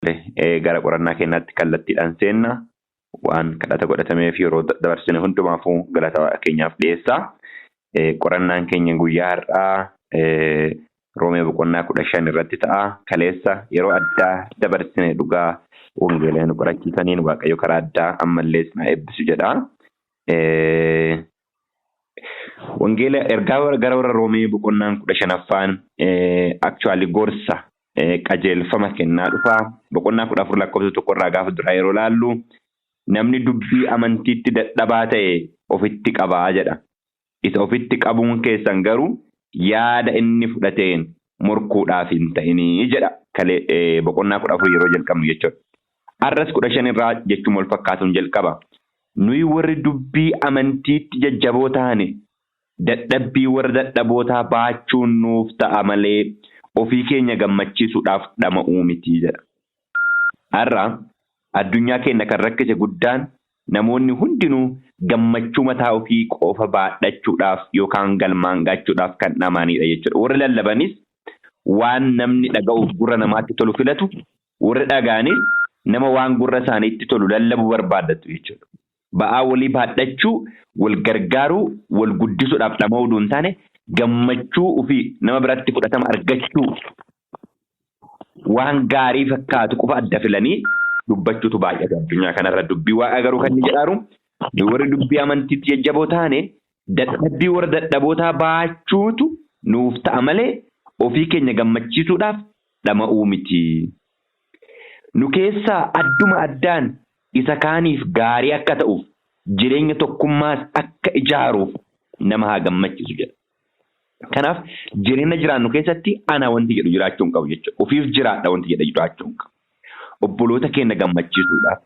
Gara qorannaa keenyaatti kallattiidhaan seenna. Waan kadhata godhatameef yeroo dabarsine hundumaafuu galata Waaqa keenyaaf dhiyeessaa. Qorannaan keenya guyyaa har'aa Roomee boqonnaa 15 irratti ta'a. Kaleessa yeroo addaa dabarsine dhugaa wangeelaa nu qorachiisaniin Waaqayyo karaa addaa ammallee isin haa eebbisu jedha. Wangeela ergaa gara warra Roomee boqonnaan 15ffaan actually gorsa qajeelfama kennaa dhufa. Boqonnaa 14 lakkoofsa 1 irraa gaafa duraa yeroo laallu namni dubbii amantiitti dadhabaa ta'e ofitti qabaa jedha. Isa ofitti qabuun keessan garuu yaada inni fudhateen morkuudhaaf hin ta'inii jedha. Boqonnaa 14 yeroo jalqabnu jechuudha. Arras 15 irraa jechuun wal fakkaatuun jalqaba. Nuyi warri dubbii amantiitti jajjaboo taane dadhabbii warra dadhabootaa baachuun nuuf ta'a malee ofii keenya gammachiisuudhaaf dhama'uu miti jedha. Har'a addunyaa keenya kan rakkise guddaan namoonni hundinuu gammachuu mataa ofii qofa baadhachuudhaaf yookaan galmaan gaachuudhaaf kan dhamaanidha jechuudha. Warri lallabanis waan namni dhaga'uuf gurra namaatti tolu filatu, warri dhaga'anis nama waan gurra isaaniitti tolu lallabuu barbaadatu jechuudha. Ba'aa walii baadhachuu, wal gargaaruu, wal guddisuudhaaf dhama'uu osoo hin taane gammachuu ofii nama biratti fudhatama argachuu waan gaarii fakkaatu qofa adda filanii dubbachuutu baay'ata addunyaa kanarra. Dubbii Waaqaa garuu kan inni jedhaaru warri dubbii amantiitti jajjaboo taane dadhabbii warra dadhabootaa baachuutu nuuf ta'a malee ofii keenya gammachiisuudhaaf dhama'uu miti. Nu keessaa adduma addaan isa kaaniif gaarii akka ta'uuf jireenya tokkummaas akka ijaaruuf nama haa gammachiisu jedha. Kanaaf jireenya jiraannu keessatti ana wanti jedhu jiraachuu hin qabu jechuudha. Ofiif jiraadha wanti jedhu jiraachuu hin qabu. Obboloota keenya gammachiisuudhaaf,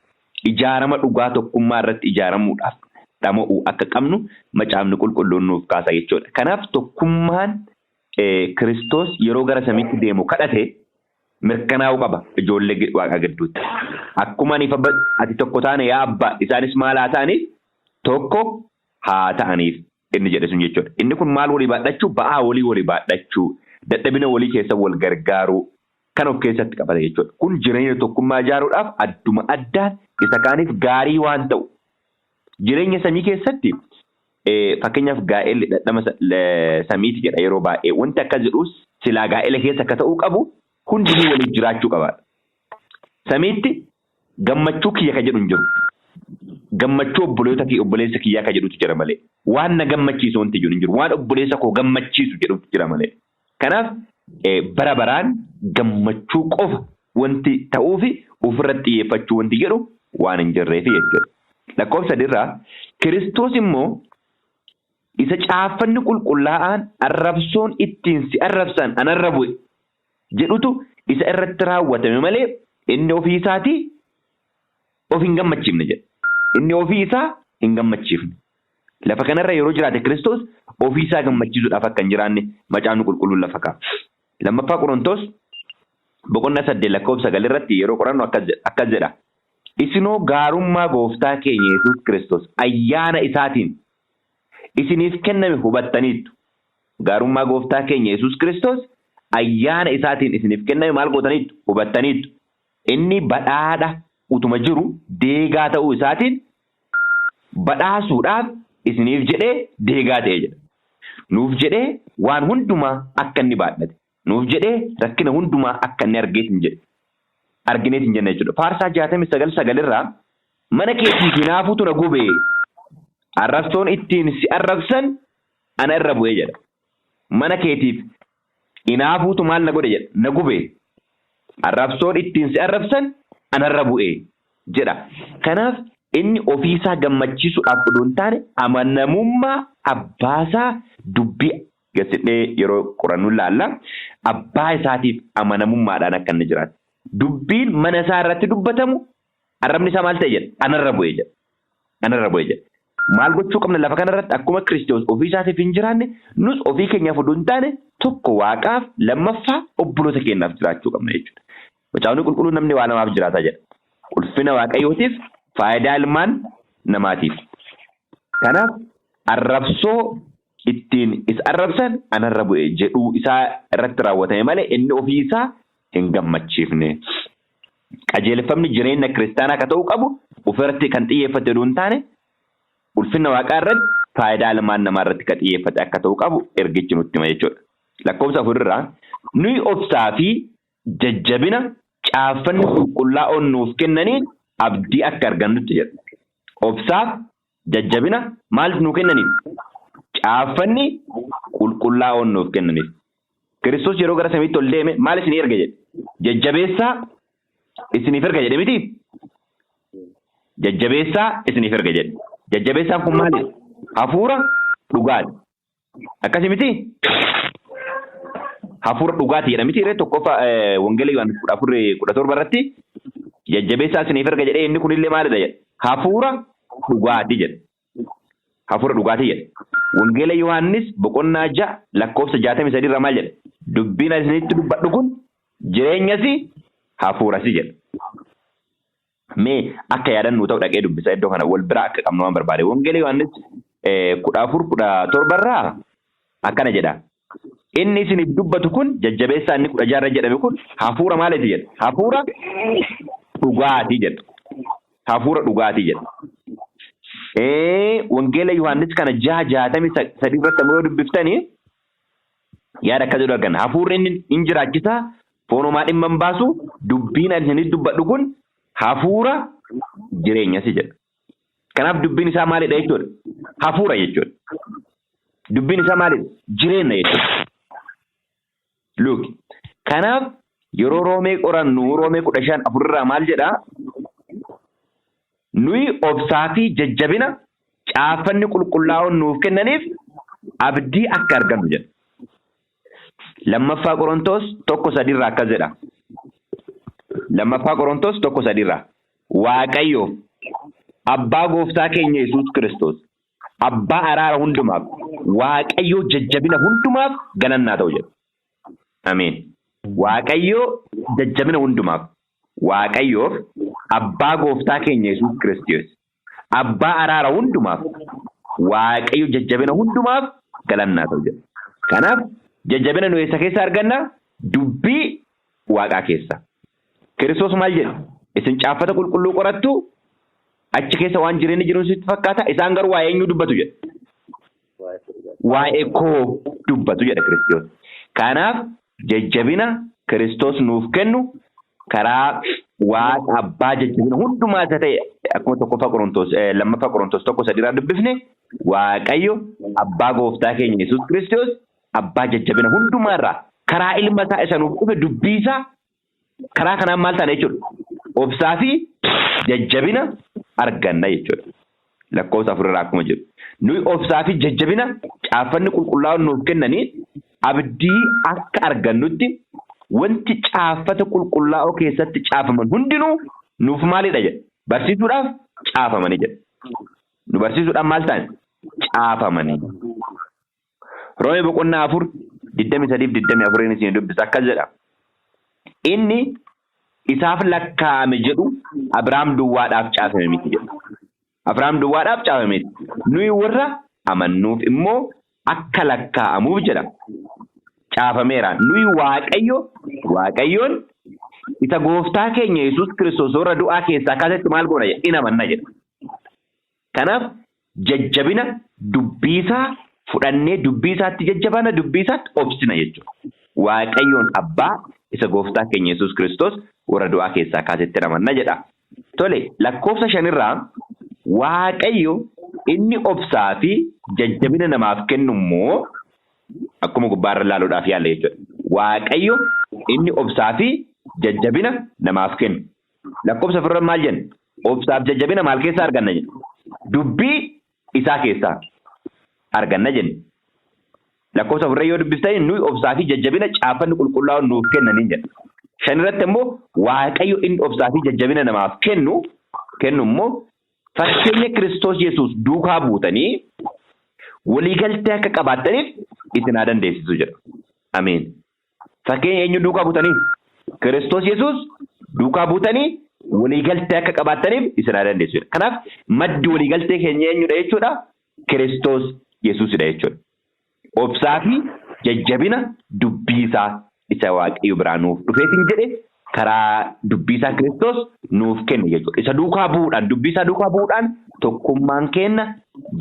ijaarama dhugaa tokkummaa irratti ijaaramuudhaaf dhama'uu akka qabnu macaafni qulqulluun nuuf kaasa jechuudha. Kanaaf tokkummaan Kiristoos yeroo gara samiitti deemu kadhate mirkanaa'uu qaba ijoollee Waaqaa gidduutti. Akkuma ati tokko taane yaa abbaa isaanis maal haa ta'aniif tokko haa ta'aniif inni jedhe sun jechuudha. Inni kun maal walii baadhachuu? Ba'aa walii walii baadhachuu, dadhabina walii keessa wal gargaaruu kan of keessatti qabata jechuudha. Kun jireenya tokkummaa ijaaruudhaaf adduma addaan isa kaaniif gaarii waan ta'u. Jireenya samii keessatti fakkeenyaaf gaa'elli dhadhama samiiti jedha yeroo baay'ee. Wanti akkas jedhus silaa gaa'ela keessa akka ta'uu qabu hundinuu waliif jiraachuu qabaadha. Samiitti gammachuu kiyya kan jedhu hin jiru. Gammachuu obboloota kiyya obboleessa kiyyaa kan jedhutu jira malee. Waan na gammachiisu wanti jedhu hin jiru. Waan obboleessa koo gammachiisu jedhutu jira malee. Kanaaf bara baraan gammachuu qofa wanti ta'uufi ofirratti xiyyeeffachuu wanti jedhu waan hin jirreefi jechuudha. Lakkoofsa sadiirraa Kiristoos immoo isa caaffanni qulqullaa'aan arrabsoon ittiin si arrabsan anarra bu'e jedhutu isa irratti raawwatame malee inni ofii isaatii of hin gammachiifne jedha. Inni ofii isaa hin gammachiifne. Lafa kanarra yeroo jiraate Kiristoos ofii isaa gammachiisuudhaaf akka hin jiraanne macaafni qulqulluun lafa kaa'a. Lammaffaa Qorontos boqonnaa 8 lakkoofsa 9 irratti yeroo qorannu akkas jedha. Isinoo gaarummaa gooftaa keenya Yesuus Kiristoos ayyaana isaatiin isiniif kenname hubattaniittu. Gaarummaa gooftaa keenya Yesuus Kiristoos ayyaana isaatiin isiniif kenname maal gootaniittu? Hubattaniittu. Inni badhaadha utuma jiru deegaa ta'uu isaatiin badhaasuudhaaf isiniif jedhee deegaa ta'e jedha. Nuuf jedhee waan hundumaa akka inni baadhate. Nuuf jedhee rakkina hundumaa akka inni argeetiin jedhe. Argineetiin jenna jechuudha. Faarsaa 69:9 irraa mana keetiif hinaafuutu na gube. Arrabsoon ittiin si arrabsan ana irra bu'ee jedha. Mana keetiif hinaafuutu maal na godhe jedha. Na gube. Arrabsoon ittiin si arrabsan anarra bu'e jedha. Kanaaf inni ofiisaa gammachiisuudhaaf odoo hin taane amanamummaa abbaasaa dubbii gassidhee yeroo qorannu ilaalla. Abbaa isaatiif amanamummaadhaan akka inni jiraatu. Dubbiin mana isaa irratti dubbatamu arrabni isaa maal ta'e jedha? Anarra bu'e jedha. Anarra bu'e jedha. Maal gochuu qabna lafa kanarratti akkuma Kiristoos ofii isaatiif hin jiraanne nus ofii keenyaaf odoo hin taane tokko Waaqaaf lammaffaa obboloota keenyaaf jiraachuu qabna jechuudha. Macaafni qulqulluun namni waa namaaf jiraata jedha. Ulfina Waaqayyootiif faayidaa ilmaan namaatiif. Kanaaf arrabsoo ittiin isa arrabsan anarra bu'e jedhuu isaa irratti raawwatame malee inni ofii isaa hin gammachiifne. Qajeelfamni jireenya kiristaanaa akka ta'uu qabu ofirratti kan xiyyeeffate oduu hin taane ulfina waaqaa irratti faayidaa ilmaan namaa irratti kan xiyyeeffate akka ta'uu qabu ergichi nutti hima jechuudha. Lakkoofsa 4 nuyi obsaa fi jajjabina caaffanni qulqullaa'oon nuuf kennaniin abdii akka argannutti jedha. Obsaaf jajjabina maal nuu kennaniif? Caaffanni qulqullaa'oon nuuf kennaniif. Kiristoos yeroo gara samiitti ol deeme maal isinii erga jedhe? Jajjabeessaa isiniif erga jedhe miti? Jajjabeessaa isiniif erga jedhe. Jajjabeessaan kun maali? Hafuura dhugaati. Akkasii miti? Hafuura dhugaati jedha miti irree tokkoffaa Wangeela Yohaannis 14:17 irratti jajjabeessaa isiniif erga jedhee inni kunillee maalidha jedha? Hafuura dhugaatii jedha. Hafuura dhugaatii jedha. Wangeela Yohaannis boqonnaa 6 lakkoofsa 63 irraa maal jedha? Dubbiin ani isinitti dubbadhu kun jireenyasi hafuurasi jedha. Mee akka yaadannuu ta'u dhaqee dubbisa iddoo kana wal biraa akka qabnu waan barbaade. Wangeela Yohaannis 14:17 irraa akkana jedha. Inni isiniif dubbatu kun jajjabeessaa inni 16 irra jedhame kun hafuura maaliiti jedha? Hafuura dhugaatii jedha. Hafuura dhugaatii jedha. Wangeela Yohaannis kana 6:63 irratti ammoo yoo dubbiftanii yaada akkas jedhu arganna. Hafuurri inni hin jiraachisaa foon homaa dhimma hin baasu dubbiin ani isinitti dubbadhu kun hafuura jireenyasi jedha. Kanaaf dubbiin isaa maalidha jechuudha? Hafuura jechuudha. Dubbiin isaa maalidha? Jireenya jechuudha. Luuk. Kanaaf yeroo Roomee qorannu Roomee 15:4 irraa maal jedhaa? Nuyi obsaa fi jajjabina caaffanni qulqullaa'oon nuuf kennaniif abdii akka argannu jedha. Lammaffaa Qorontos 1:3 irraa akkas jedha. Lammaffaa Qorontos 1:3 irraa Waaqayyoof abbaa gooftaa keenya Yesuus Kiristoos abbaa araara hundumaaf Waaqayyoo jajjabina hundumaaf galannaa ta'u jedha. Ameen. Waaqayyoo jajjabina hundumaaf Waaqayyoof abbaa gooftaa keenya Yesuus Kiristoos abbaa araara hundumaaf Waaqayyo jajjabina hundumaaf galannaa ta'u jedha. Kanaaf jajjabina nu eessa keessa arganna? Dubbii Waaqaa keessa. Kiristoos maal jedhe? Isin caaffata qulqulluu qorattu achi keessa waan jireenyi jiru sitti fakkaata isaan garuu waa'ee eenyuu dubbatu jedha. Waa'ee koo dubbatu jedha Kiristoos. Kanaaf jajjabina Kiristoos nuuf kennu karaa Waaqa abbaa jajjabina hundumaa isa ta'e akkuma tokkoffaa Qorontos lammaffaa Qorontos 1:3 irraa dubbifne Waaqayyo abbaa gooftaa keenya Yesuus Kiristoos abbaa jajjabina hundumaa irraa karaa ilma isaa isa nuuf dhufe dubbii isaa karaa kanaan maal taana jechuudha? Obsaa fi jajjabina arganna jechuudha. Lakkoofsa 4 irraa akkuma jedhu. Nuyi obsaa fi jajjabina caaffanni qulqullaa'oon nuuf kennanii abdii akka argannutti wanti caaffata qulqullaa'oo keessatti caafaman hundinuu nuuf maalidha jedha? Barsiisuudhaaf caafamanii jedha. Nu barsiisuudhaaf maal ta'an? Caafamanii. Roomee boqonnaa 4 23 fi 24 isin dubbisa akkas jedha. Inni isaaf lakkaa'ame jedhu Abrahaam duwwaadhaaf caafame miti jedha. Abrahaam duwwaadhaaf caafame miti. Nuyi warra amannuuf immoo akka lakkaa'amuuf jedha. Caafameera. Nuyi Waaqayyoon isa gooftaa keenya Yesuus Kiristoos warra du'aa keessaa kaasetti maal goona jedha? In amanna jedha. Kanaaf jajjabina dubbii isaa fudhannee dubbii isaatti jajjabaana dubbii isaatti obsina jechuudha. Waaqayyoon abbaa isa gooftaa keenya Yesuus Kiristoos warra du'aa keessaa kaasetti amanna jedha. Tole lakkoofsa 5 irraa Waaqayyo inni obsaa fi jajjabina namaaf kennu immoo akkuma gubbaarra ilaaluudhaaf yaalla jechuudha. Waaqayyo inni obsaa fi jajjabina namaaf kennu. Lakkoofsa 4 irra maal jenna? Obsaaf jajjabina maal keessaa arganna jenna? Dubbii isaa keessaa arganna jenna. Lakkoofsa 4 yoo dubbistanii nuyi obsaa fi jajjabina caaffanni qulqullaa'oon nuuf kennaniin jedha. 5 irratti immoo Waaqayyo inni obsaa fi jajjabina namaaf kennu immoo fakkeenya Kiristoos Yesuus duukaa buutanii waliigaltee akka qabaattaniif isin haa dandeessisu jedha. Ameen. Fakkeenya eenyu duukaa buutanii? Kiristoos Yesuus duukaa buutanii waliigaltee akka qabaattaniif isin haa dandeessisu jedha. Kanaaf maddi waliigaltee keenya eenyudha jechuudha? Kiristoos Yesuusidha jechuudha. Obsaa fi jajjabina dubbii isaa isa Waaqayyo biraa nuuf dhufeetiin jedhe karaa dubbii isaa Kiristoos nuuf kenne jechuudha. Isa duukaa bu'uudhaan dubbii isaa duukaa bu'uudhaan tokkummaan keenya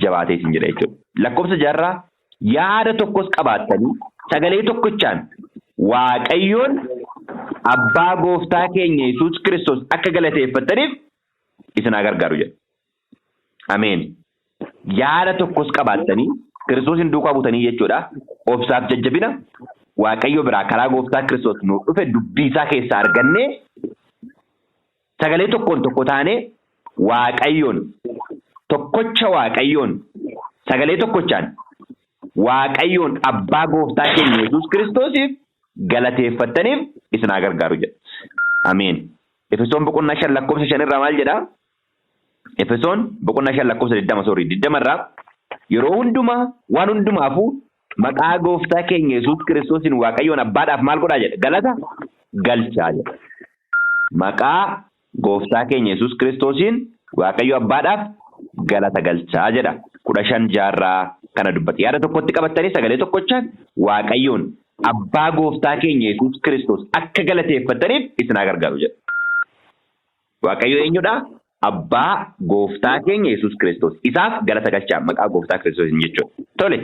jabaatee isin jedha jechuudha. Lakkoofsa jaarraa yaada tokkos qabaattanii sagalee tokkochaan Waaqayyoon abbaa gooftaa keenya Yesuus Kiristoos akka galateeffattaniif isin haa gargaaru jedha. Ameen. Yaada tokkos qabaattanii Kiristoosin duukaa buutanii jechuudha. Obsaaf jajjabina Waaqayyo biraa karaa gooftaa Kiristoos nuuf dhufe dubbii isaa keessaa argannee sagalee tokkoon tokko taanee Waaqayyoon tokkocha Waaqayyoon sagalee tokkochaan Waaqayyoon abbaa gooftaa keenya Yesuus Kiristoosiif galateeffattaniif isin haa gargaaru jedha. Ameen. Efesoon boqonnaa 5 lakkoofsa 5 irraa maal jedhaa? Efesoon boqonnaa 5 lakkoofsa 20 sorry 20 irraa yeroo hundumaa waan hundumaafuu maqaa gooftaa keenya Yesuus Kiristoosiin Waaqayyoon abbaadhaaf maal godhaa jedha? Galata galchaa jedha. Maqaa gooftaa keenya Yesuus Kiristoosiin Waaqayyo abbaadhaaf galata galchaa jedha. 15 jaarraa kana dubbate. Yaada tokkotti qabattanii sagalee tokkochaan Waaqayyoon abbaa gooftaa keenya Yesuus Kiristoos akka galateeffattaniif isin haa gargaaru jedha. Waaqayyo eenyudha? Abbaa gooftaa keenya Yesuus Kiristoos. Isaaf galata galchaa maqaa gooftaa Kiristoosiin jechuudha. Tole.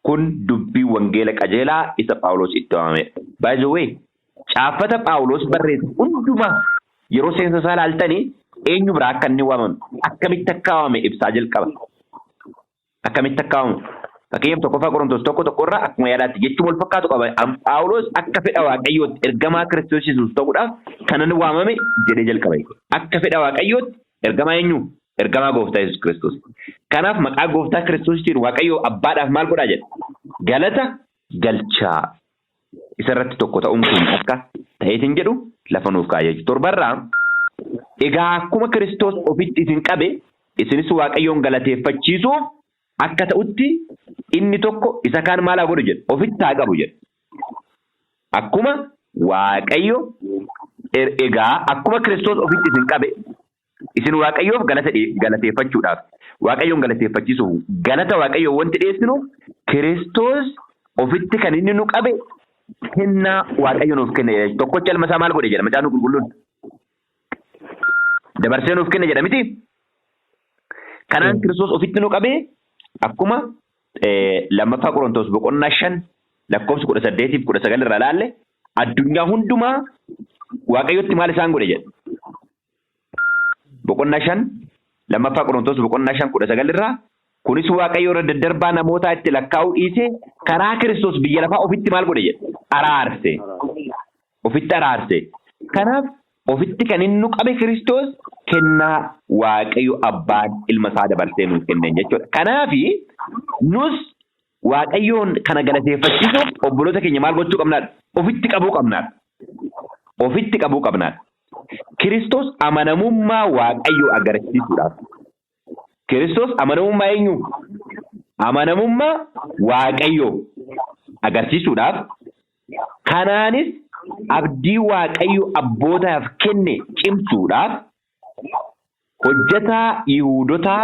Kun dubbii wangeela qajeelaa isa Phaawulos itti waamamedha. By the way, caaffata Phaawulos barreesse hundumaa yeroo seensa isaa ilaaltanii eenyu biraa akka inni waamame akkamitti akka waamame ibsaa jalqaba. Akkamitti akka waamame. Fakkeenyaaf tokkoffaa Qorontos 1:1 irraa akkuma yaadaatti jechuun wal fakkaatu qaba. Phaawulos akka fedha Waaqayyootti ergamaa Kiristoos Yesuus ta'uudhaaf kanan waamame jedhee jalqaba. Akka fedha Waaqayyootti ergamaa eenyu? Ergamaa gooftaa Yesuus Kiristoos. Kanaaf maqaa gooftaa Kiristoositiin Waaqayyo abbaadhaaf maal godhaa jedha? Galata galchaa. Isarratti tokko ta'uun keenya akka ta'eetiin jedhu lafa nuuf kaa'ee jechuudha. Torbarraa egaa akkuma Kiristoos ofitti isin qabe isinis Waaqayyoon galateeffachiisuuf akka ta'utti inni tokko isa kaan maal haa godhu jedha? Ofitti haa qabu jedha. Akkuma Waaqayyo egaa akkuma Kiristoos ofitti isin qabe isin Waaqayyoof galata galateeffachuudhaaf Waaqayyoon galateeffachiisuuf galata Waaqayyoo wanti dhiyeessinu Kiristoos ofitti kan inni nu qabe kennaa Waaqayyo nuuf kenne tokkocha ilma isaa maal godhe jedha macaafni qulqulluun dabarsee nuuf kenne jedha miti. Kanaan Kiristoos ofitti nu qabe akkuma lammaffaa Qorontos boqonnaa 5 lakkoofsa 18 fi 19 irraa ilaalle addunyaa hundumaa Waaqayyotti maal isaan godhe jedha. Boqonnaa 5 lammaffaa Qorontos boqonnaa 5 19 irraa kunis Waaqayyo irra daddarbaa namootaa itti lakkaa'uu dhiisee karaa Kiristoos biyya lafaa ofitti maal godhe jedha. Araarse. Ofitti araarse. Kanaaf ofitti kan inni nu qabe Kiristoos kennaa Waaqayyo abbaan ilma isaa dabarsee nuuf kenneen jechuudha. Kanaafi nus Waaqayyoon kana galateeffachiisuuf obboloota keenya maal gochuu qabnaadha? Ofitti qabuu qabnaadha. Ofitti qabuu qabnaadha. Kiristoos amanamummaa Waaqayyoo agarsiisuudhaaf. Kiristoos amanamummaa eenyu? Amanamummaa Waaqayyoo agarsiisuudhaaf kanaanis abdii Waaqayyo abbootaaf kenne cimsuudhaaf hojjetaa Yihuudotaa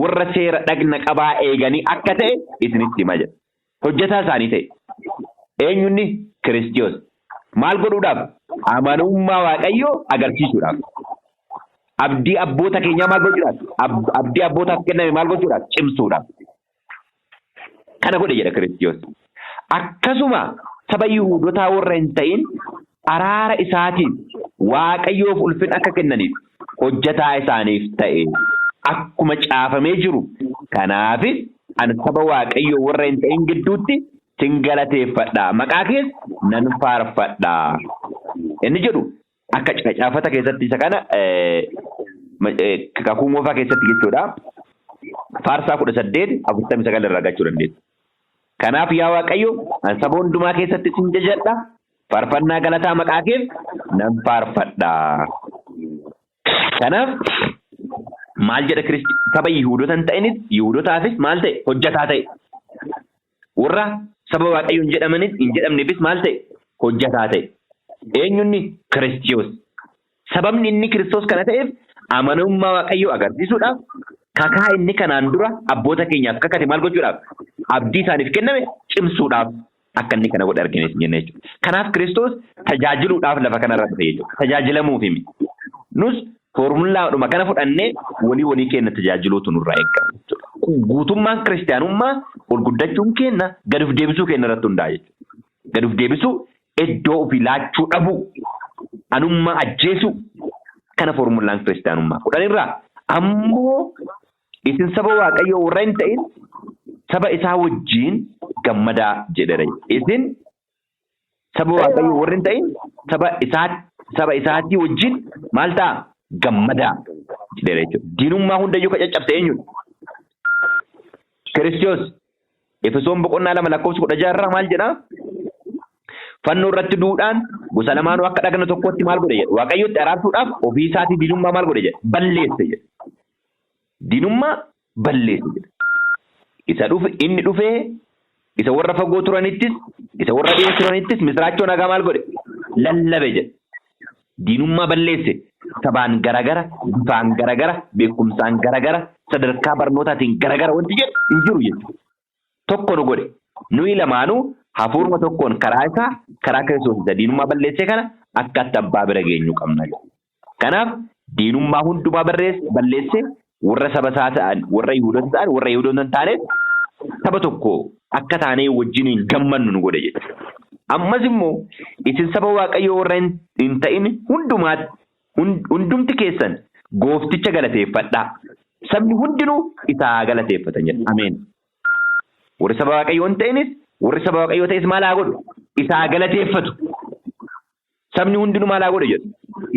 warra seera dhagna qabaa eeganii akka ta'e isinitti hima jedha. Hojjetaa isaanii ta'e. Eenyunni? Kiristiyoos. Maal godhuudhaaf? Amanamummaa Waaqayyoo agarsiisuudhaaf. Abdii abboota keenyaa maal gochuudhaaf? Abdii abbootaaf kenname maal gochuudhaaf? Cimsuudhaaf. Kana godhe jedha Kiristiyoos. Akkasuma saba Yihuudotaa warra hin ta'in araara isaatiin Waaqayyoof ulfina akka kennaniif hojjetaa isaaniif ta'e. Akkuma caafamee jiru kanaafis ani saba Waaqayyoo warra hin ta'in gidduutti sin galateeffadha. Maqaa kees nan faarfadha. Inni jedhu akka caafata keessatti isa kana kakuu moofaa keessatti jechuudha. Faarsaa 18 49 irraa argachuu dandeessu. Kanaaf yaa Waaqayyo ani saba hundumaa keessatti sin jajadha. Faarfannaa galataa maqaa keef nan faarfadha. Kanaaf maal jedha Kiristi saba Yihuudota hin ta'inis Yihuudotaafis maal ta'e hojjataa ta'e. Warra saba Waaqayyo hin jedhamanis hin jedhamneefis maal ta'e hojjataa ta'e. Eenyunni Kiristiyoos. Sababni inni Kiristoos kana ta'eef amanamummaa Waaqayyoo agarsiisuudhaaf kakaa inni kanaan dura abboota keenyaaf kakate maal gochuudhaaf abdii isaaniif kenname cimsuudhaaf Akka inni kana godhe argine jenne jechuudha. Kanaaf Kiristoos tajaajiluudhaaf lafa kanarra dhufe jechuudha. Tajaajilamuuf himi. Nus foormulaadhuma kana fudhannee walii walii keenya tajaajiluutu nurraa eegama jechuudha. Guutummaan kiristaanummaa ol guddachuun keenya gad of deebisuu keenya irratti hundaa'a jechuudha. Gad of deebisuu, iddoo ofii laachuu dhabuu, anummaa ajjeesuu kana foormulaan kiristaanummaa kudhanirraa. Ammoo isin saba Waaqayyoo warra hin ta'in saba isaa wajjin gammadaa jedheera. Isin saba Waaqayyoo warra hin ta'in saba isaatii wajjin maal ta'a? Gammadaa jedheera jechuudha. Diinummaa hundayyuu kan caccabse eenyudha? Kiristoos. Efesoon boqonnaa 2 lakkoofsa 16 irraa maal jedhaa? Fannoo irratti duudhaan gosa lamaanuu akka dhagna tokkotti maal godhe jedha? Waaqayyotti araarsuudhaaf ofii isaatii diinummaa maal godhe jedha? Balleesse jedha. Diinummaa balleesse jedha. Isa dhufe inni dhufee isa warra fagoo turanittis isa warra dhiyoo turanittis misiraachoo nagaa maal godhe? Lallabe jedha. Diinummaa balleesse. Sabaan garagara, bifaan garagara, beekumsaan garagara, sadarkaa barnootaatiin garagara wanti jedhu hin jiru jechuudha. Tokko nu godhe. Nuyi lamaanuu hafuuruma tokkoon karaa isaa karaa Kiristoos isa diinummaa balleesse kana akkatti abbaa bira geenyu qabna. Kanaaf diinummaa hundumaa balleesse warra saba isaa ta'an, warra Yihuudoota ta'an, warra Yihuudoota hin taaneef saba tokko akka taanee wajjin hin gammannu nu godhe jechuudha. Ammas immoo isin saba Waaqayyoo warra hin ta'in hundumti keessan goofticha galateeffadhaa. Sabni hundinuu isaa galateeffatan jedha. Ameen. Warri saba Waaqayyoo hin ta'inis warri saba Waaqayyoo ta'es maal haa godhu? Isaa galateeffatu. Sabni hundinuu maal haa godhu jedhu?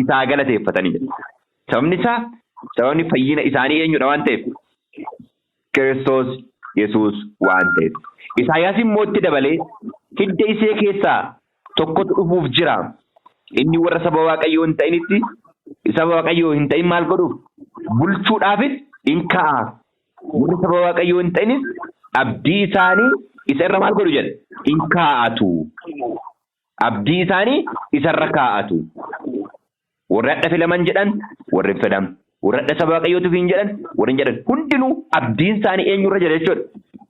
Isaa galateeffatanii jedhu. Sababni isaa sababni fayyina isaanii eenyudha waan ta'eef? Kiristoos Yesuus waan ta'eef. Isaayyaas immoo itti dabalee hidda isee keessaa tokkotu dhufuuf jira. Inni warra saba Waaqayyoo hin ta'initti saba Waaqayyoo hin ta'in maal godhuuf? Bulchuudhaafis in ka'a. Warri saba Waaqayyoo hin ta'inis abdii isaanii isa irra maal godhu jedha? In kaa'atu. Abdii isaanii isa irra kaa'atu. Warri hadha filaman jedhan, warri hin fedhan. Warri hadha saba Waaqayyootiif hin jedhan, warri hin jedhan. Hundinuu abdiin isaanii eenyurra jira jechuudha?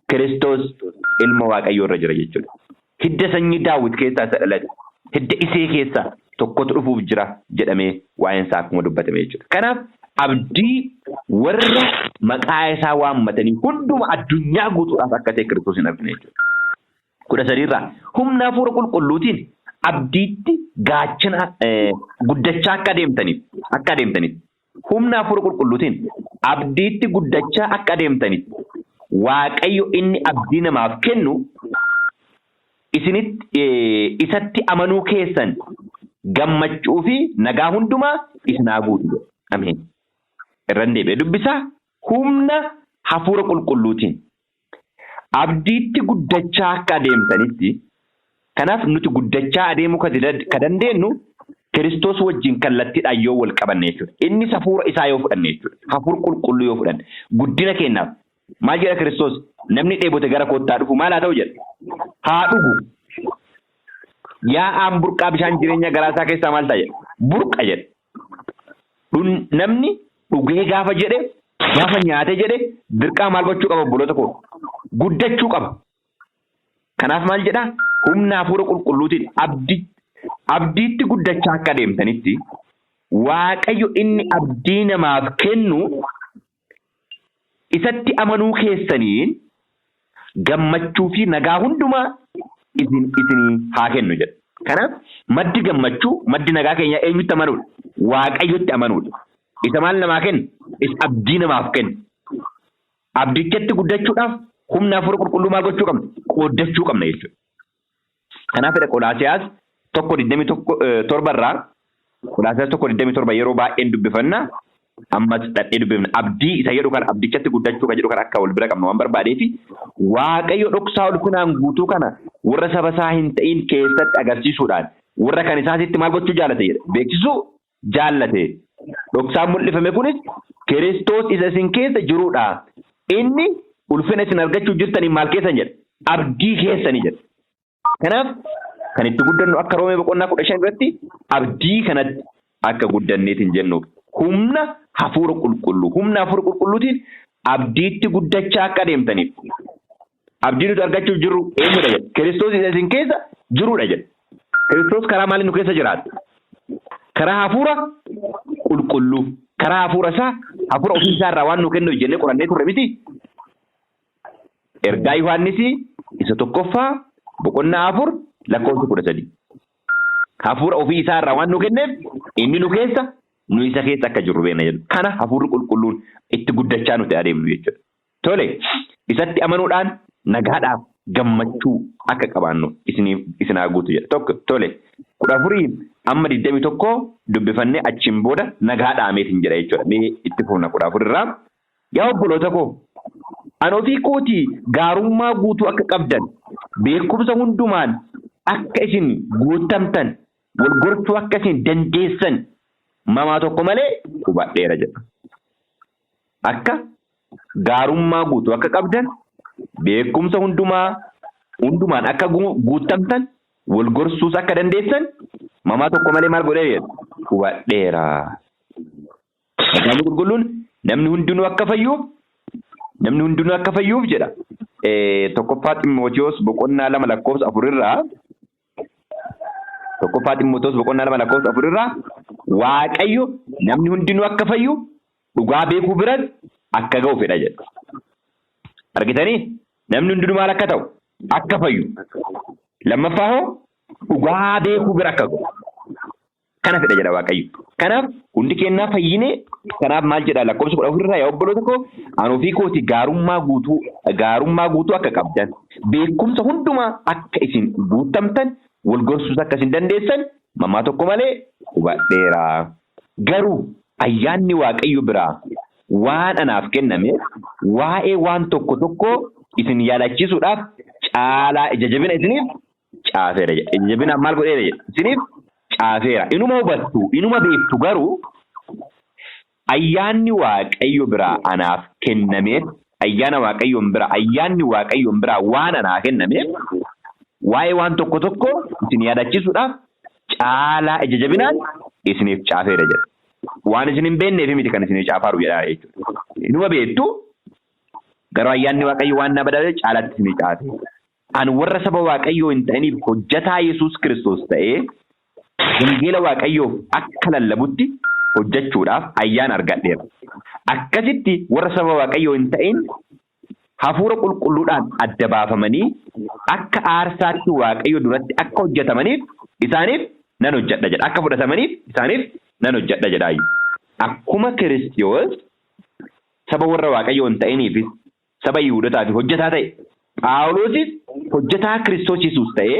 Kiristoos ilma Waaqayyoo irra jira jechuudha. Hidda sanyii Daawit keessaa isa dhalate, hidda isee keessaa tokkotu dhufuuf jira jedhamee waa'een isaa akkuma dubbatame jechuudha. Kanaaf abdii warra maqaa isaa waammatanii hunduma addunyaa guutuudhaaf akka ta'e Kiristoos hin argine jechuudha. 13 irraa humna hafuura qulqulluutiin abdiitti gaachana guddachaa akka adeemtaniif humna hafuura qulqulluutiin abdiitti guddachaa akka adeemtaniif Waaqayyo inni abdii namaaf kennu isinitti isatti amanuu keessan gammachuu fi nagaa hundumaa isin haa guutu. Ameen. Irran deebi'ee dubbisaa humna hafuura qulqulluutiin abdiitti guddachaa akka adeemtanitti. Kanaaf nuti guddachaa adeemuu ka dandeenyu Kiristoos wajjin kallattiidhaan yoo wal qabanne jechuudha. Innis hafuura isaa yoo fudhanne jechuudha. Hafuura qulqulluu yoo fudhanne guddina keenyaaf maal jedha Kiristoos? Namni dheebote gara koottaa dhufu maal haa ta'u jedha? Haa dhugu. Yaa'aan burqaa bishaan jireenya garaa isaa keessaa maal ta'a jedha? Burqa jedha. Namni dhugee gaafa jedhe, gaafa nyaate jedhe dirqaa maal gochuu qaba obboloota koo? Guddachuu qaba. Kanaaf maal jedhaa? Humna hafuura qulqulluutiin abdiitti guddachaa akka adeemtanitti Waaqayyo inni abdii namaaf kennu isatti amanuu keessaniin gammachuu fi nagaa hundumaa isinii haa kennu jedha. Kanaaf maddi gammachuu, maddi nagaa keenyaa eenyutti amanuudha? Waaqayyotti amanuudha. Isa maal namaa kennu? Isa abdii namaaf kennu. Abdichatti guddachuudhaaf humna hafuura qulqulluu maal gochuu qabna? Qooddachuu qabna jechuudha. Kanaaf jedha Qolaasiyaas 1:27 irraa Qolaasiyaas 1:27 yeroo baay'een dubbifanna. Ammas dhadhee dubbifna. Abdii isa jedhu kana abdichatti guddachuu kan jedhu kana akka wal bira qabnu waan barbaadeefi Waaqayyo dhoksaa ulfinaan guutuu kana warra saba isaa hin ta'in keessatti agarsiisuudhaan warra kan isaatitti maal gochuu jaallate jedha? Beeksisuu jaallate. Dhoksaan mul'ifame kunis Kiristoos isa isin keessa jirudha. Inni ulfina isin argachuu jirtaniin maal keessan jedha? Abdii keessanii jedha. Kanaaf kan itti guddannu akka Roomee boqonnaa 15 irratti abdii kanatti akka guddanneetiin jennuuf humna hafuura qulqulluu, humna hafuura qulqulluutiin abdiitti guddachaa akka adeemtaniif. Abdii nuti argachuuf jirru eenyudha jedha. Kiristoos isa isin keessa jirudha jedha. Kiristoos karaa maalii nu keessa jiraata? Karaa hafuura qulqulluu. Karaa hafuura isaa hafuura ofii isaa irraa waan nu kennuuf jennee qorannee turre miti. Ergaa Yohaannis isa tokkoffaa boqonnaa 4 lakkoofsa 13. Hafuura ofii isaa irraa waan nu kenneef inni nu keessa nu isa keessa akka jirru beekna jedhu. Kana hafuurri qulqulluun itti guddachaa nuti adeemnu jechuudha. Tole isatti amanuudhaan nagaadhaaf gammachuu akka qabaannu isin haa guutu jedha. Tokko tole 14 amma 21 dubbifannee achiin booda nagaa dhaameetiin jedha jechuudha. Mee itti fufna 14 irraa. Yaa obboloota koo ani ofii kootii gaarummaa guutuu akka qabdan beekumsa hundumaan akka isin guutamtan wal gorsuu akka isin dandeessan mamaa tokko malee hubadheera jedha. Akka gaarummaa guutuu akka qabdan beekumsa hundumaan akka guutamtan wal gorsuus akka dandeessan mamaa tokko malee maal godhee jedha hubadheera. Macaafni qulqulluun namni hundinuu akka fayyuuf namni hundinuu akka fayyuuf jedha. Tokkoffaa Ximootiyoos boqonnaa 2 lakkoofsa 4 irraa tokkoffaa Ximootiyoos boqonnaa 2 lakkoofsa 4 irraa Waaqayyo namni hundinuu akka fayyu dhugaa beekuu biras akka ga'u fedha jedha. Argitanii namni hundinuu maal akka ta'u akka fayyu. Lammaffaa hoo dhugaa beekuu bira akka ga'u. Kana fedha jedha Waaqayyo. Kanaaf hundi keenyaa fayyine kanaaf maal jedha lakkoofsa 14 irraa yaa obboloota koo ani ofii kootii gaarummaa guutuu akka qabdan beekumsa hundumaa akka isin guutamtan wal gorsuus akka isin dandeessan mamaa tokko malee hubadheera. Garuu ayyaanni Waaqayyo biraa waan anaaf kenname waa'ee waan tokko tokko isin yaadachiisuudhaaf caalaa ija jabina isiniif caafeera jedha. Ija jabinaaf maal godheera jedha isiniif caafeera. Inuma hubattu, inuma beektu garuu ayyaanni Waaqayyo biraa anaaf kennameef ayyaana Waaqayyoon biraa ayyaanni Waaqayyoon biraa waan anaa kennameef waa'ee waan tokko tokko isin yaadachiisuudhaaf caalaa ija jabinaan isiniif caafeera jedha. Waan isin hin beekneef miti kan isinii caafaaru jedha jechuudha. Inuma beektu garuu ayyaanni Waaqayyo waan na badhaase caalaatti isinii caafe. Ani warra saba Waaqayyoo hin ta'iniif hojjetaa Yesuus Kiristoos ta'ee wangeela Waaqayyoof akka lallabutti hojjechuudhaaf ayyaana argadheera. Akkasitti warra saba Waaqayyoo hin ta'in hafuura qulqulluudhaan adda baafamanii akka aarsaatti Waaqayyo duratti akka hojjetamaniif isaaniif nan hojjedha jedha. Akka fudhatamaniif isaaniif nan hojjedha jedha. Akkuma Kiristoos saba warra Waaqayyoo hin ta'iniifis saba Yihuudootaaf hojjetaa ta'e Phaawulosis hojjetaa Kiristoos Yesuus ta'ee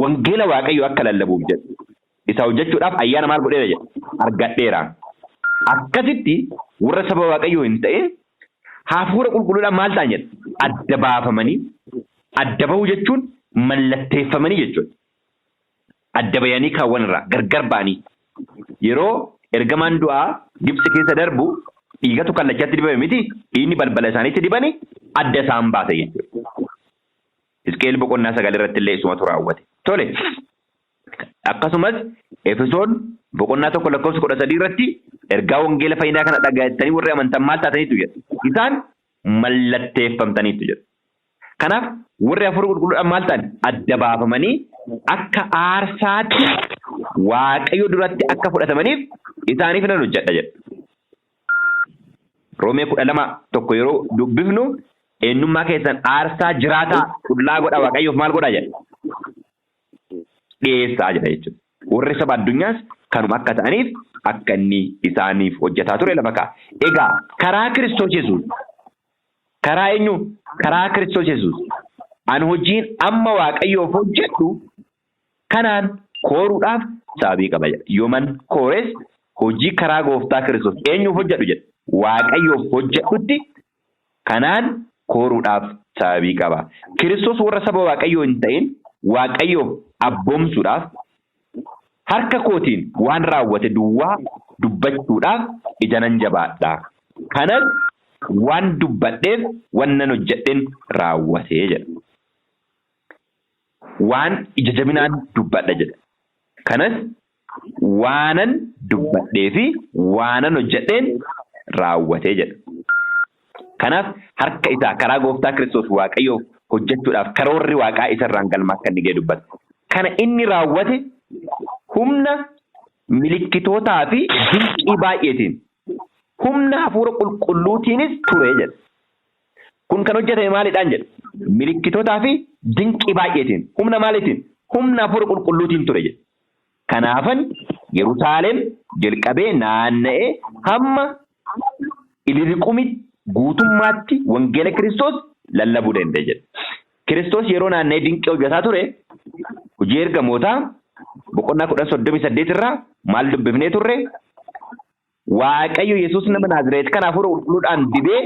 wangeela Waaqayyoo akka lallabuuf jedha. Isa hojjechuudhaaf ayyaana maal godheera jedha argadheera. Akkasitti warra saba Waaqayyoo hin ta'in hafuura qulqulluudhaan maal ta'an jedha adda baafamanii adda bahuu jechuun mallatteeffamanii jechuudha. Adda bayanii kaawwan irraa gargar ba'anii yeroo ergamaan du'aa Gibxi keessa darbu dhiigatu kallachatti dibame miti dhiigni balbala isaaniitti dibani adda isaan baase jechuudha. Hisqeel boqonnaa 9 irratti illee isumatu raawwate. Tole akkasumas Efesoon boqonnaa 1 lakkoofsa 13 irratti ergaa wangeela fayyinaa kana dhagayettanii warri amantan maal taataniitu jedha. Isaan mallatteeffamtaniitu jedha. Kanaaf warri hafuura qulqulluudhaan maal ta'an adda baafamanii akka aarsaatti Waaqayyo duratti akka fudhatamaniif isaaniif nan hojjedha jedha. Roomee 12:1 yeroo dubbifnu eenyummaa keessan aarsaa jiraataa qullaa godha Waaqayyoof maal godhaa jedha. Dhiyeessaa jedha jechuudha. Warri saba addunyaas kanuma akka ta'aniif akka inni isaaniif hojjetaa ture lafa kaa'a. Egaa karaa Kiristoos Yesuus karaa eenyu? Karaa Kiristoos Yesuus ani hojiin amma Waaqayyoof hojjedhu kanaan kooruudhaaf sababii qaba jedha. Yooman koores hojii karaa gooftaa Kiristoos eenyuuf hojjedhu jedha. Waaqayyoof hojjedhutti kanaan kooruudhaaf sababii qaba. Kiristoos warra saba Waaqayyoo hin ta'in Waaqayyoof abboomsuudhaaf harka kootiin waan raawwate duwwaa dubbachuudhaaf ija nan jabaadha. Kanas waan dubbadheef wannan hojjedhen raawwate jedha. Waan ija jabinaan dubbadha jedha. Kanas waanan dubbadhee fi waanan hojjedheen raawwate jedha. Kanaaf harka isaa karaa gooftaa Kiristoos Waaqayyoof hojjechuudhaaf karoorri waaqaa isarraan galma akka inni ga'e dubbata. Kana inni raawwate humna milikkitootaa fi dinqii baay'eetiin humna hafuura qulqulluutiinis ture jedha. Kun kan hojjetame maalidhaan jedha? Milikkitootaa fi dinqii baay'eetiin. Humna maaliitiin? Humna hafuura qulqulluutiin ture jedha. Kanaafan Yerusaalem jalqabee naanna'ee hamma Iliriqumitti guutummaatti wangeela Kiristoos lallabuu danda'e jedha. Kiristoos yeroo naanna'ee dinqii hojjetaa ture hojii ergamootaa boqonnaa 10:38 irraa maal dubbifnee turre? Waaqayyo Yesuus nama Naazreet kana hafuura qulqulluudhaan dibee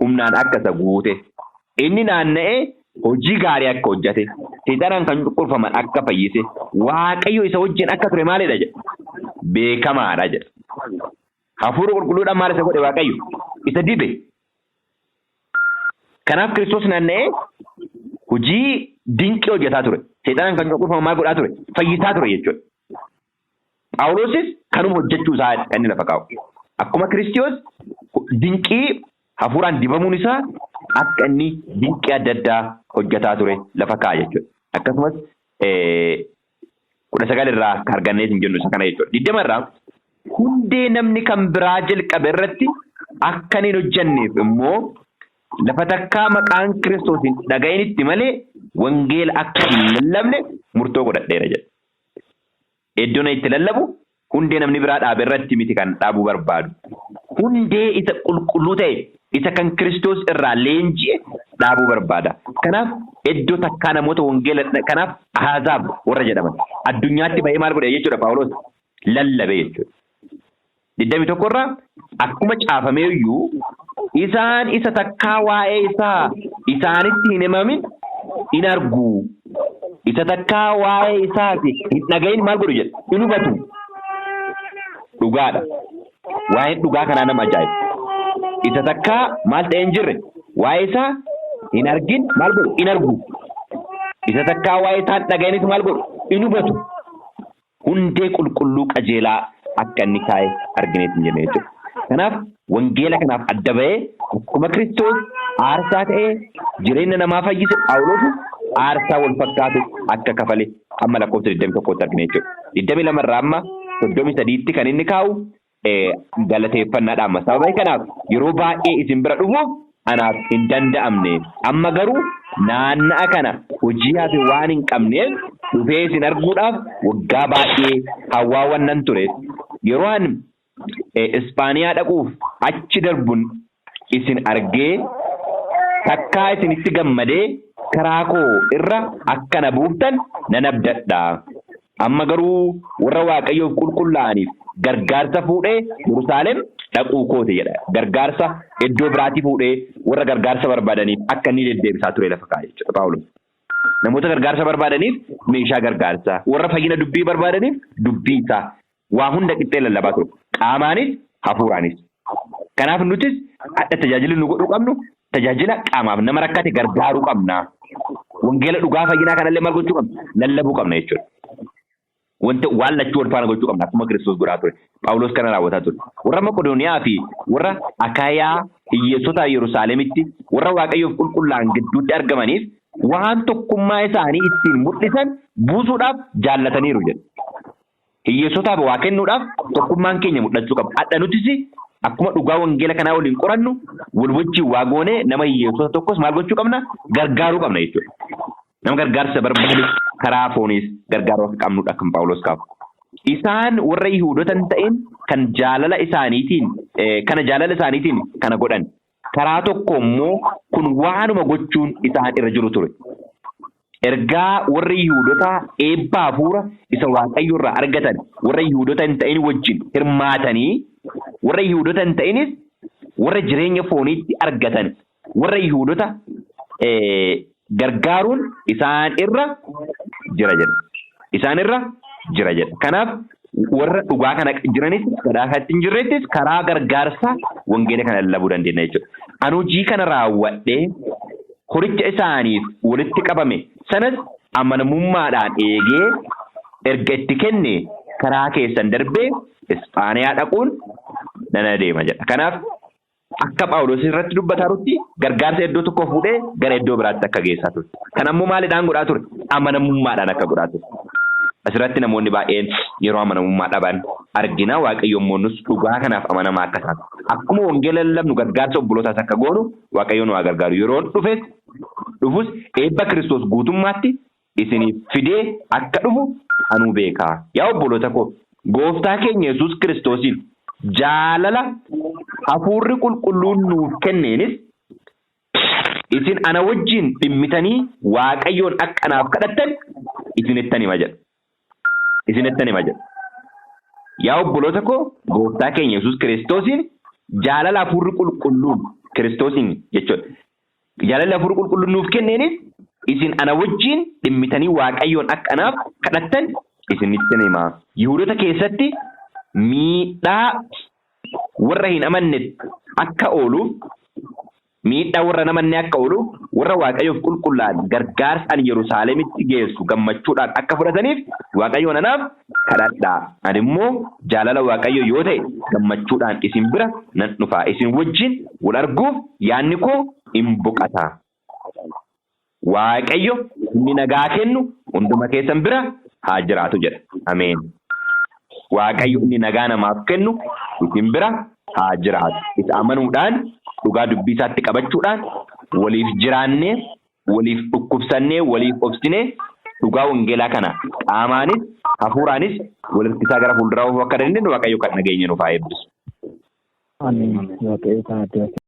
humnaan akka isa guute. Inni naanna'ee hojii gaarii akka hojjete, seexanaan kan cunqurfaman akka fayyise, Waaqayyo isa wajjin akka ture maalidha jedha? Beekamaadha jedha. Hafuura qulqulluudhaan maal isa godhe Waaqayyo? Isa dibe. Kanaaf Kiristoos naanna'ee hojii dinqii hojjetaa ture. Seexanaan kan cunqurfaman maal godhaa ture? Fayyisaa ture jechuudha. Phaawulosis kanuma hojjechuu isaa kan inni lafa kaa'u. Akkuma Kiristoos dinqii hafuuraan dibamuun isaa akka inni dinqii adda addaa hojjetaa ture lafa kaa'a jechuudha. Akkasumas 19 irraa akka argannee hin jennu isa kana jechuudha. 20 irraa hundee namni kan biraa jalqabe irratti akka inni hin hojjenneef immoo lafa takkaa maqaan Kiristoos hin dhaga'initti malee wangeela akka hin lallabne murtoo godhadheera jedha. Iddoon itti lallabu hundee namni biraa dhaabe irratti miti kan dhaabuu barbaadu. Hundee isa qulqulluu ta'e isa kan Kiristoos irraa leenji'e dhaabuu barbaada. Kanaaf iddoo takkaa namoota wangeela kanaaf Ahazaab warra jedhaman addunyaatti ba'ee maal godhe jechuudha Phaawulos lallabe jechuudha. 21 irraa akkuma caafamee iyyuu isaan isa takkaa waa'ee isaa isaanitti hin himamin in argu. Isa takkaa waa'ee isaati hin dhagahin maal godhu jedha? In hubatu. Dhugaadha. Waa'een dhugaa kanaa nama ajaa'iba. Isa takkaa maal ta'ee hin jirre waa'ee isaa hin argin maal godhu? In argu. Isa takkaa waa'ee isaa hin dhagahinis maal godhu? In hubatu. Hundee qulqulluu qajeelaa akka inni kaa'e argineet hin jenne jechuudha. Kanaaf wangeela kanaaf adda ba'ee akkuma Kiristoos aarsaa ta'ee jireenya namaa fayyise Phaawulos aarsaa wal fakkaatu akka kafale amma lakkoofsa 21tti argina jechuudha. 22 irraa amma 33tti kan inni kaa'u galateeffannaadha amma. Sababa kanaaf yeroo baay'ee isin bira dhufuuf anaaf hin danda'amne. Amma garuu naanna'a kana hojii hafe waan hin qabneef dhufee isin arguudhaaf waggaa baay'ee hawwaa wannan ture. Yeroo ani Ispaaniyaa dhaquuf achi darbun isin argee takkaa isinitti gammadee karaa koo irra akka na buuftan nan abdadha. Amma garuu warra Waaqayyoof qulqullaa'aniif gargaarsa fuudhee Yerusaalem dhaquu kooti jedha. Gargaarsa iddoo biraatii fuudhee warra gargaarsa barbaadaniif akka inni deddeebisaa ture lafa kaa'e jechuudha Phaawulos. Namoota gargaarsa barbaadaniif meeshaa gargaarsaa, warra fayyina dubbii barbaadaniif dubbii isaa waa hunda qixxee lallabaa ture. Qaamaanis hafuuraanis. Kanaaf nutis adda tajaajila nu godhuu qabnu tajaajila qaamaaf nama rakkate gargaaruu qabna. Wangeela dhugaa fayyinaa kanallee maal gochuu qabna? Lallabuu qabna jechuudha. Wanta waan lachuu wal faana gochuu qabna akkuma Kiristoos godhaa ture. Phaawulos kana raawwataa ture. Warra Maqodooniyaa fi warra Akaayaa hiyyeessota Yerusaalemitti warra Waaqayyoof qulqullaa'an gidduutti argamaniif waan tokkummaa isaanii ittiin mul'isan buusuudhaaf jaallataniiru jedha. Hiyyeessotaaf waa kennuudhaaf tokkummaan keenya mul'achuu qaba. Hadha nutis akkuma dhugaa wangeela kanaa waliin qorannu wal wajjin waa goonee nama hiyyeessota tokkos maal gochuu qabna? Gargaaruu qabna jechuudha. Nama gargaarsa barbaadu karaa fooniis gargaaruu akka qabnudha kan Phaawulos kaasu. Isaan warra Yihuudota hin ta'in kan jaalala isaaniitiin kana jaalala isaaniitiin kana godhan. Karaa tokko immoo kun waanuma gochuun isaan irra jiru ture. Ergaa warri Yihuudotaa eebba hafuura isa Waaqayyo irraa argatan warra Yihuudota hin ta'in wajjin hirmaatanii warra Yihuudota hin ta'inis warra jireenya fooniitti argatan warra Yihuudota gargaaruun isaan irra jira jedha. Isaan irra jira jedha. Kanaaf warra dhugaa kana jiranis karaa kanatti hin jirrettis karaa gargaarsaa wangeela kana lallabuu dandeenya jechuudha. Ani hojii kana raawwadhee horicha isaaniif walitti qabame sanas amanamummaadhaan eegee erga itti kenne karaa keessan darbee Ispaaniyaa dhaquun nan adeema jedha. Kanaaf Akka Phaawulos irratti dubbataa jirutti gargaarsa iddoo tokko fuudhee gara iddoo biraatti akka geessaa ture. Kan ammoo maalidhaan godhaa ture? Amanamummaadhaan akka godhaa ture. Asirratti namoonni baay'een yeroo amanamummaa dhaban argina. Waaqayyo immoo nus dhugaa kanaaf amanamaa akka taanu. Akkuma wangeela lallabnu gargaarsa obbolootaas akka goonu Waaqayyo nu haa gargaaru. Yeroon dhufes dhufus eebba Kiristoos guutummaatti isiniif fidee akka dhufu anuu beeka. Yaa obboloota koo, gooftaa keenya Yesuus Kiristoosiif jaalala hafuurri qulqulluun nuuf kenneenis isin ana wajjin dhimmitanii Waaqayyoon akka anaaf kadhattan isinittan hima jedha. Isinittan hima jedha. Yaa obboloota koo, gooftaa keenya Yesuus Kiristoosiin jaalala hafuurri qulqulluun Kiristoosiin jechuudha. Jaalalli hafuurri qulqulluun nuuf kenneenis isin ana wajjin dhimmitanii Waaqayyoon akka anaaf kadhattan isinittan hima. Yihuudota keessatti miidhaa warra hin amanne akka ooluuf, miidhaa warra hin amanne akka ooluuf, warra Waaqayyoof qulqullaa'an gargaarsa ani Yerusaalemitti geessu gammachuudhaan akka fudhataniif Waaqayyoon anaaf kadhadhaa. Ani immoo jaalala Waaqayyoo yoo ta'e gammachuudhaan isin bira nan dhufa. Isin wajjin wal arguuf yaadni koo in boqata. Waaqayyo inni nagaa kennu hunduma keessan bira haa jiraatu jedha. Ameen. Waaqayyo inni nagaa namaaf kennu isin bira haa jiraatu. Isa amanuudhaan, dhugaa dubbii isaatti qabachuudhaan, waliif jiraannee, waliif dhukkubsannee, waliif obsinee, dhugaa wangeelaa kana qaamaanis hafuuraanis wal hirkisaa gara fuulduraa oofuu akka dandeenyu Waaqayyo kan dhageenye nuuf haa eebbisu. Ameen. Waaqayyo kan adda.